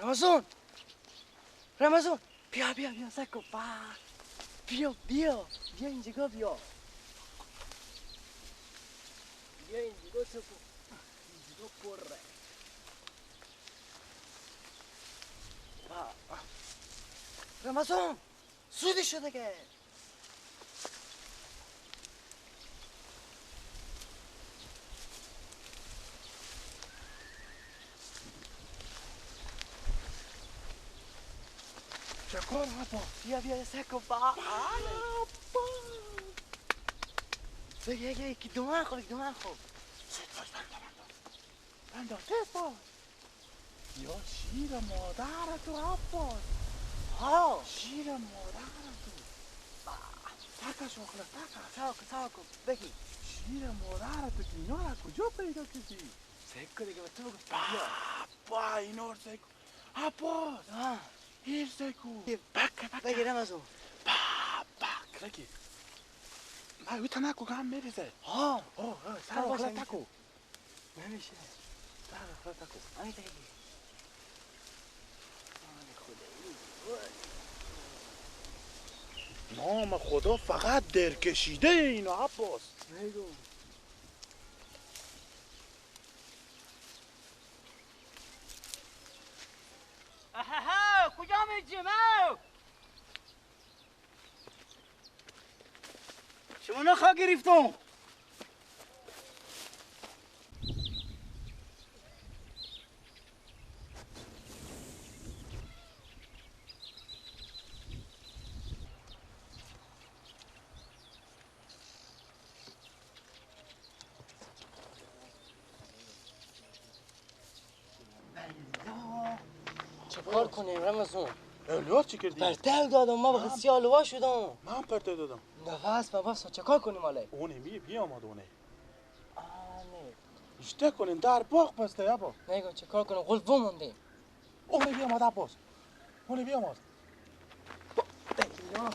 رمضان رمضان بیا بیا بیا سکو با بیا بیا بیا اینجا بیا بیا اینجا سکو اینجا پره با رمضان زودی شده که چکار عباس؟ بیا بیا سکو با بگی بگی که دومن خوب دومن خوب بنداز بنداز باز یا شیر مادر تو عباس ها شیر مادر تو تکش آخره تکش ساکو ساکو بگی شیر مادر تو که اینا را کجا پیدا کردی؟ سکو دیگه به تو بگو با اینا رو سکو عباس هیر سکو بک بک بگی رمضان بک بگی ما او تنکو هم میریزه ها سر آخره تکو نمیشه سر آخره تکو آی تکی نام خدا فقط در کشیده اینو عباس بگو آها کجا میجیم شما نخواه گرفتم چکار کنیم رمضان؟ الوار چی کردی؟ پرتو دادم ما به سیاه لوا شدم من پرتو دادم نفس مفس چکار کنیم حالا؟ اونه می بیا آمد اونه آنه اشته کنیم در باغ بسته عباس نگم چکار کنیم قلب بموندیم اونه بیا آمد عباس اونه بیا آمد بگیرم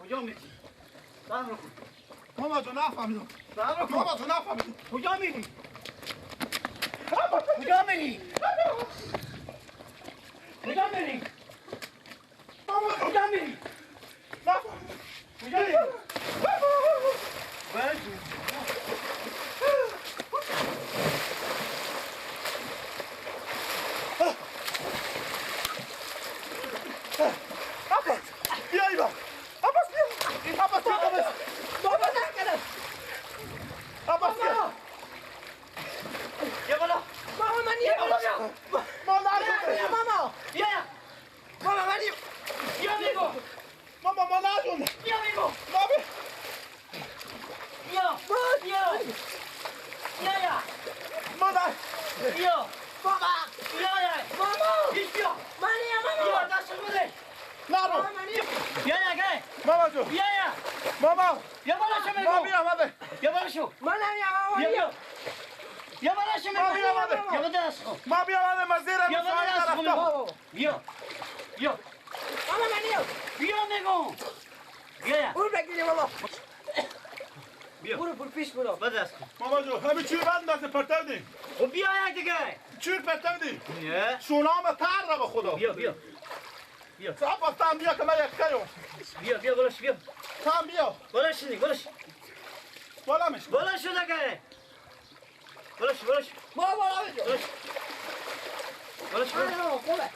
کجا میری؟ سلام رو کن ماما جو نفهمیدم سلام رو کن ماما جو نفهمیدم کجا میری؟ کجا میری؟ کجا میری؟ کجا میری؟ کجا میری؟ عباس بیا ایوان عباس بیا عباس بیا بابا نکنه عباس بیا بیا بالا ماما من یه بالا ماما ماما بیا ماما من بیا میگو ماما ما نجون بیا میگو ماما بیا بیا بیا یا ماما بیا بابا بیا یا ماما بیا من یا ماما بیا دست بده نرو بیا یا گه ماما جو بیا یا ماما بیا بالا شو میگو ماما بیا ماما بیا بالا شو من یا ماما بیا بیا بالا شو میگو بیا ماما بیا دست خو ما بیا ماما مزیر بیا بالا دست خو بیا بیا ماما من یا بیا میگو بیا یا برو بگیری بابا بیا برو برو پیش برو بده دست ماما جو همین چوب اندازه پرتو دی خب بیا یک دیگه چوب پرتو دی نه شونام تر را به خدا بیا بیا بیا عباس تام بیا که من یک کیو بیا بیا بالا بیا تام بیا بالا شو بالا شو بالا میش بالا شو دیگه بالا شو بالا شو بابا بالا بالا شو بالا شو خوبه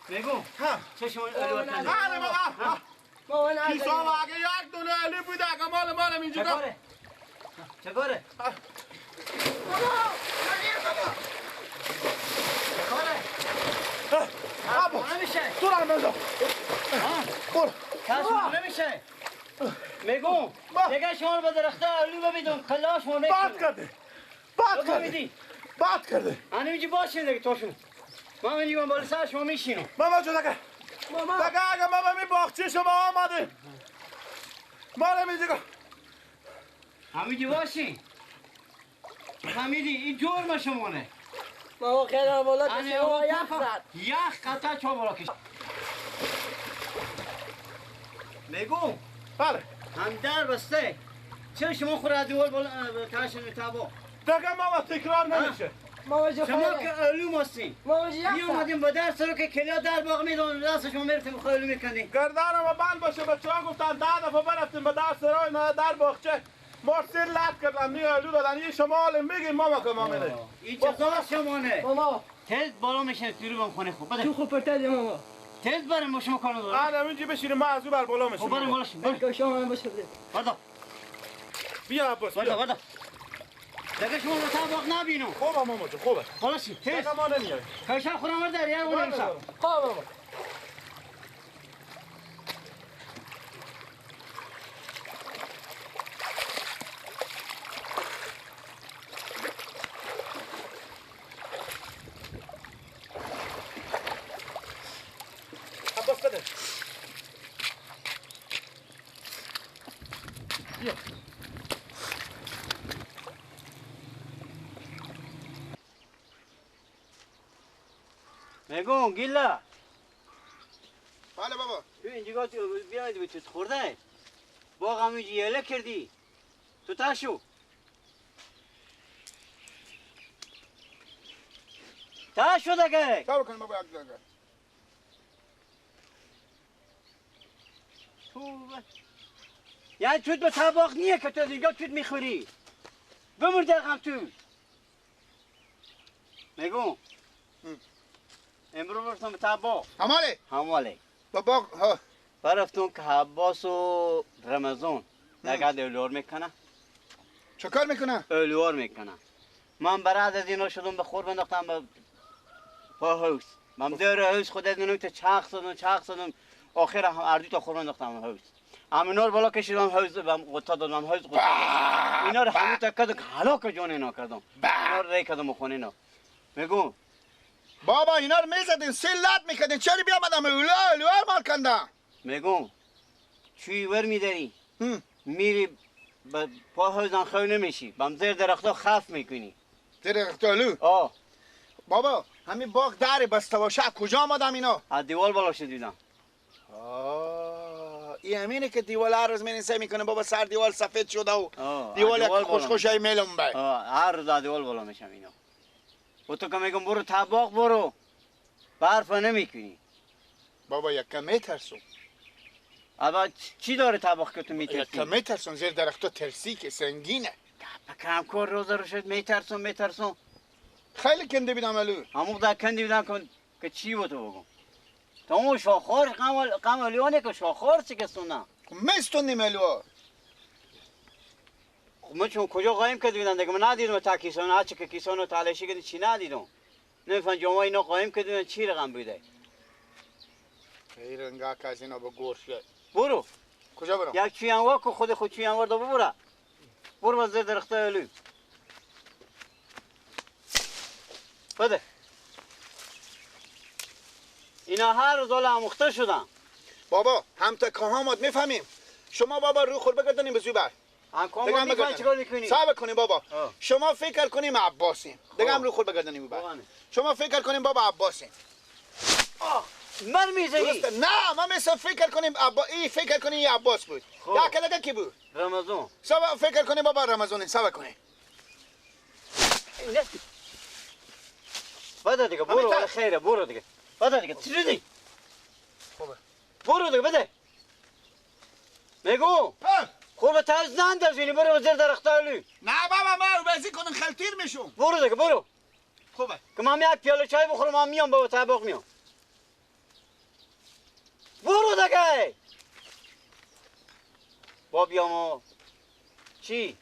میگم ها چشم الوار کنده آره بابا مامان کیسا اگه یک دونه علی بوده اگه مال مالم اینجا چکاره چکاره بابا بابا چکاره عباس نمیشه تو را بنداز برو کس نمیشه میگم دیگه شما رو به درخت آلو ببیدم کلا شما میکنم باد کرده باد کرده باد کرده انا اینجا باشین دیگه توشون من میگم بالا سر شما میشینم ماما جو دیگه ماما دیگه اگه ماما می باغچه شما آمده مال میگه همینجا باشین فهمیدی این جرم شمانه ماما خیلی بالا کشید بابا یخ زد یخ قطع چا بالا کشید میگم بله هم در بسته چرا شما خور از دیوار بالا تاشن تابو دیگه ماما تکرار نمیشه ماما جو شما که علوم هستین. ماما جو می اومدیم با درس رو که کلا در باغ میدون دست شما میرفتیم خیلی میکنیم. گردانم بند باشه بچه‌ها گفتن 10 دفعه برفتیم به درس رای نه در باغچه. ما سر لط کردن می علو دادن این شما میگیم ماما که ما میده. این چه شمانه؟ ماما تز بالا میشه تیرو بم خونه خوب بده. تو خوب پرتد ماما. تز برم شما کار ندارم. آره اینجا بشینیم ما از او بر بالا میشیم. خب برم بالا شیم. برم شما هم باشه بده. بردا. بیا عباس. بردا بردا. دیگه شما رو تا باغ نبینم. خوبه ماما جون خوبه. بالا شیم. تز. دیگه ما نمیای. کاشا خورم در یه اونم سا. خوب ماما. میگم گیلا. بله بابا. تو اینجا بیاید به چیز خورده. باغ هم اینجا یله کردی. تو تاشو. تاشو دیگه. صبر کن بابا یک دقیقه. تو یعنی توت به طباخ نیه که تو اینجا توت میخوری. بمر در غم تو. میگم امروز رفتم به طباخ. هماله؟ هماله. با باغ ها. برفتم که عباس و رمضان نگه اولوار میکنه. چه کار میکنه؟ اولوار میکنه. من براد از اینا شدم به خور بنداختم به پا هوس. من دور هوس خود از اینو تا چرخ زدم چرخ زدم آخر هم اردو تا خور بنداختم هوس. همینار بالا کشیدم هوس بهم قطا دادم هوس قطا دادم. اینا رو همون تا کردم هلاک جان اینا کردم. اینا رو ری کردم خونه اینا. میگم بابا اینا رو میزدین سه لط میکردین چرا بیامدم اولا اولا مال کندم. میگم چوی ور میداری میری به پا حوزن خو نمیشی بم زیر درختا خف میکنی. زیر درختا الو؟ آه بابا همین باغ در بسته باشه کجا آمدم اینا؟ از دیوال بالا شد دیدم. آه این همینه که دیوال هر روز میرین سعی میکنه بابا سر دیوال سفید شده و دیوال یک خوش خوش ای میلم بای. هر روز از دیوال بالا میشم اینا. و تو که میگم برو طباخ برو برف نمیکنی. بابا یک کم میترسم. اما چی داره طباخ که تو میترسی؟ یک کم میترسم زیر درختا ترسی که سنگینه. کم کار روز رو شد میترسم میترسم. خیلی کنده بیدم الو. همون در کنده بیدم که چی بود تو بگم. تو اون شاخار قم الیانه که شاخار چی کسونه. میستونیم الو. من چون کجا قایم کرده بودن دیگه من ندیدم تا کیسان هرچی که کیسان و تلاشی کردن چی ندیدم. نمیفهم جمعه اینا قایم کرده بودن چی رقم بوده. خیر انگار که از اینا با گور شد. برو. کجا برم؟ یک چوی انوار که خود خود چوی انوار دا ببره. برو از زیر درخت الو. بده. اینا هر روز حالا اموخته شدن. بابا هم تا کهامات میفهمیم. شما بابا رو خور بگردانیم به زوی بر. دیگه هم چیکار میکنی؟ صبر کنیم بابا. شما فکر کنیم عباسیم. دیگه هم رو خور بگردانیم بر. شما فکر کنیم بابا عباسیم. من میزنی؟ نه ما مثل فکر کنیم عبا ای فکر کنیم این عباس بود. یا کلا کی بود؟ رمضان. صبر فکر کنیم بابا رمضان صبر کنیم. بده دیگه برو خیره برو دیگه. بده دیگه چی دیگه؟ خوبه. برو دیگه بده. میگو خوب تاز نندازینی برو زیر درخت الو. نه بابا ما بازی کنم خلطیر میشم. برو دیگه برو. خوبه. که من یک پیاله چای بخورم من میام بابا طباخ میام. برو دیگه. با بیام چی؟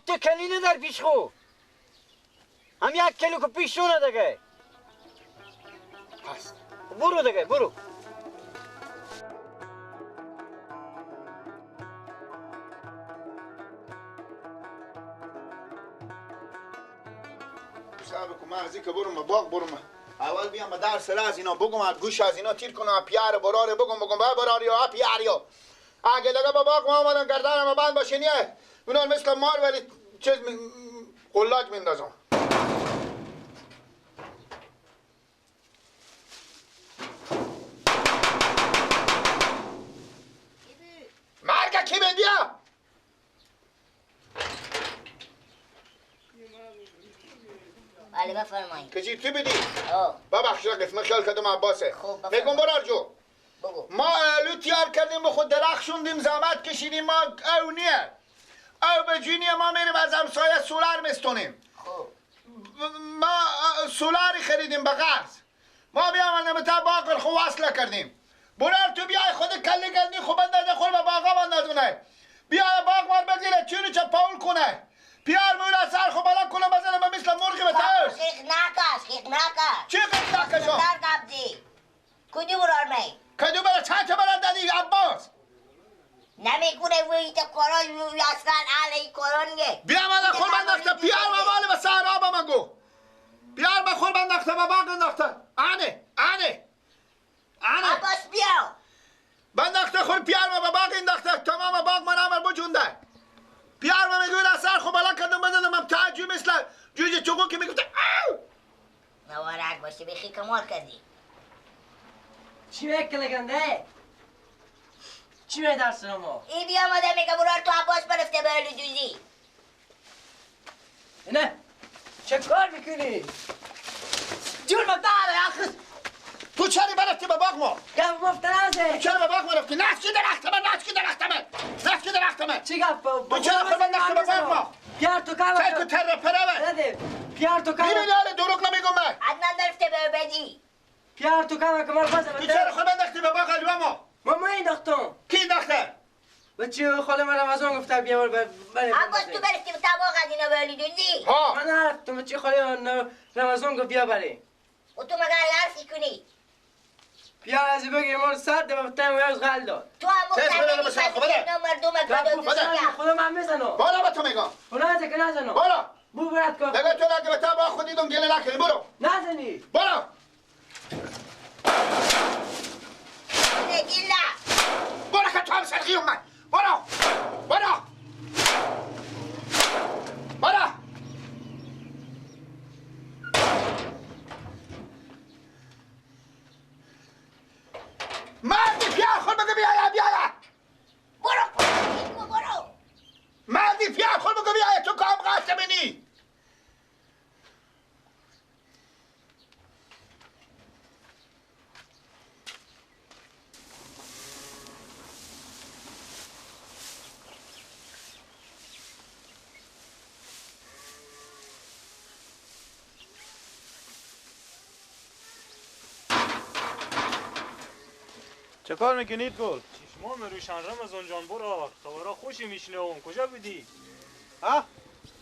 تو کلینه در پیش خو. هم یک کلو که پیشونه دیگه. هست. برو دیگه برو. صاحب کو من از که برم باغ برم اول بیام در سر از اینا بگم از گوش از اینا تیر کنم پیار براره بگم بگم براره یا پیاریا اگه دیگه با باغ ما اومدن گردنم بند باشه نیه اونا مثل مار ولی چیز قلاج میندازم. مرگ کی بیا. بله بفرمایید. کجی تو بدی؟ ببخش رقص من خیال کردم عباسه. میگم برار جو ما الو تیار کردیم به خود درخت شوندیم زحمت کشیدیم ما او نیه او به جونیه ما میریم از همسایه سولار میستونیم. ما سولاری خریدیم به قرض ما بیامدیم تا باقر خو وصله کردیم. برار تو بیای خود کلی گندی خو بندازه خور به باقا بندازونه بیای باغ مار بگیره چونو چه پاول کنه پیار مورا سر خو بالا کنه بزنه به مثل مرغ به تاوس. خیخ نکش خیخ نکش. چی خیخ نکشم؟ سر قبضی کدو برار می؟ کدو برار چند تا برار دادی عباس؟ نمیکنه وی تا کارا اصلا اهل کارا نیه. بیا من خور بنداخته پیار مال به سر آب من گو پیار من خور بنداخته و باغ انداخته. آنه آنه آنه عباس بیا بنداخته خور پیار ما به باغ انداخته تمام باغ من عمل بجونده پیار ما میگوید سر خو بالا کردم بزنم هم تعجب مثل جوجه چوگو که میگفته او مبارک باشه بخی کمال کردی. چی میکله گنده؟ چی می درس ما؟ ای بیا آمده میگه برار تو عباس برفته به دوزی. نه چه کار میکنی؟ جور ما داره آخه تو چرا برفتی به باغ ما؟ گپ مفت نزه. تو چرا به باغ ما رفتی؟ نفس درخت من نفس درخت من نفس درخت من. چی گپ؟ تو چرا خود انداختی به باغ ما؟ پیار تو کار چرا تر پره نده. پیار تو کار میبینی حالا دروغ نمیگم من. عدنان رفته به بدی. پیار تو کار کمر بازم. تو چرا خود انداختی به باغ الوا ما؟ ما انداختم. کی انداخته؟ بچه خاله من رمضان گفته بیا بر عباس تو برفتی به باغ از اینا به دوزی. ها من نرفتم بچه خاله رمضان گفت بیا بری. و تو مگر حرفی کنی؟ پیار از بگیر ما رو سر ده به از غل داد. تو هم مختلفی مردم خدا من میزنم. بالا به تو میگم. خدا نزن که نزنم. بالا. بو برد کن. دیگه تو نگه به تا با خود دیدم گله نکنی برو. نزنی. برو. نگیلا. برو که تو هم سرخی اومد. برو. برو. برو. مردی پیار خور بگو بیایا بیایا برو برو مردی پیار خور بگو بیایا تو کام قاسمی نی. چه کار میکنید گل؟ چشمام روشن رمضان جان برار خبرها خوشی میشنوم. کجا بودی؟ ها؟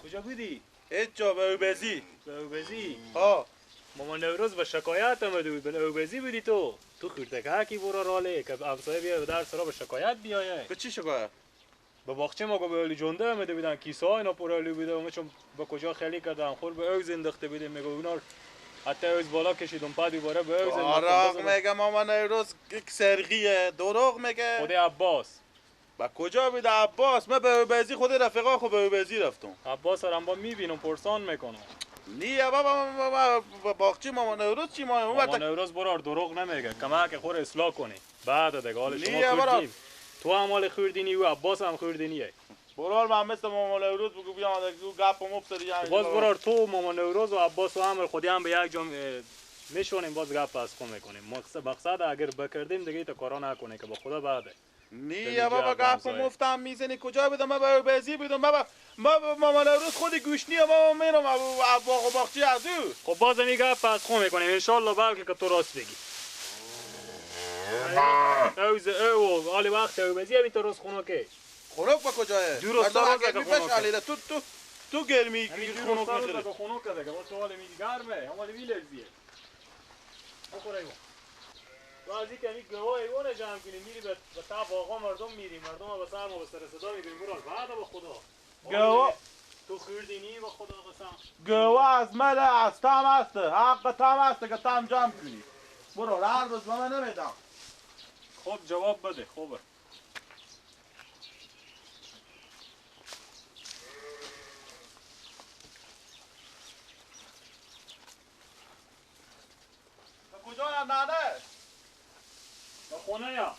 کجا بودی؟ هیچ جا به اوبزی. به اوبزی؟ ها. مامان نوروز به شکایت آمده بود. به اوبزی بودی تو؟ تو خورتکه کی برار حاله که افسایه بیا به درس را به شکایت بیایه. به چی شکایت؟ به باغچه ما به علی جنده آمده بودن کیسه ها اینا پر علی بوده و ما چون به کجا خیلی کردم خور به اوز انداخته بودیم میگه اونا حتی اوز بالا کشیدم بعد دوباره به اوز دروغ میگه مامان نوروز یک سرغیه دروغ میگه. خود عباس با کجا بیده عباس؟ من به اوبزی خود رفیقا خود به اوبزی رفتم. عباس رو با میبینم پرسان میکنم. نیه بابا باغچه مامان نوروز چی مامان نوروز برار دروغ نمیگه کمک خور اصلاح کنی بعد دیگه حال شما خوردیم تو هم حال خوردینی و عباس هم خوردینیه. برار من مثل مامان نوروز بگو بیام دیگه گپ و مفت دیگه. باز برار تو مامان نوروز و عباس و هم خودی هم به یک جا میشونیم باز گپ از خو میکنیم. مقصد اگر بکردیم دیگه تا کارا نکنه که با خدا بعده. نیه بابا گپ و مفت هم میزنی. کجا بدم من به بزی بدم بابا ما مامان نوروز خودی گوشنیه بابا میرم باغ و باغچه از او. خب باز می گپ از خو میکنیم ان شاء الله بلکه که تو راست بگی. اوز او حال وقت او بزی همین تو راست خنکه. خنک با کجاه؟ دور مردم گرمی فش تو تو تو گرمی خنک میخوری. خنک دیگه با تو حال میگی گرمه حال میلرزیه. بخور ایوان. تو از این کمی گواه ایوان جمع کنی میری به تا باغا مردم میری مردم به سر ما به سر صدا میگیریم برو بعد با خدا. گواه تو خوردینی با خدا قسم. گواه از مال از تام است حق تام است که تام جمع کنی. برو هر روز به من نمیدم. خب جواب بده خوبه. کجا ننه؟ به خونه یا؟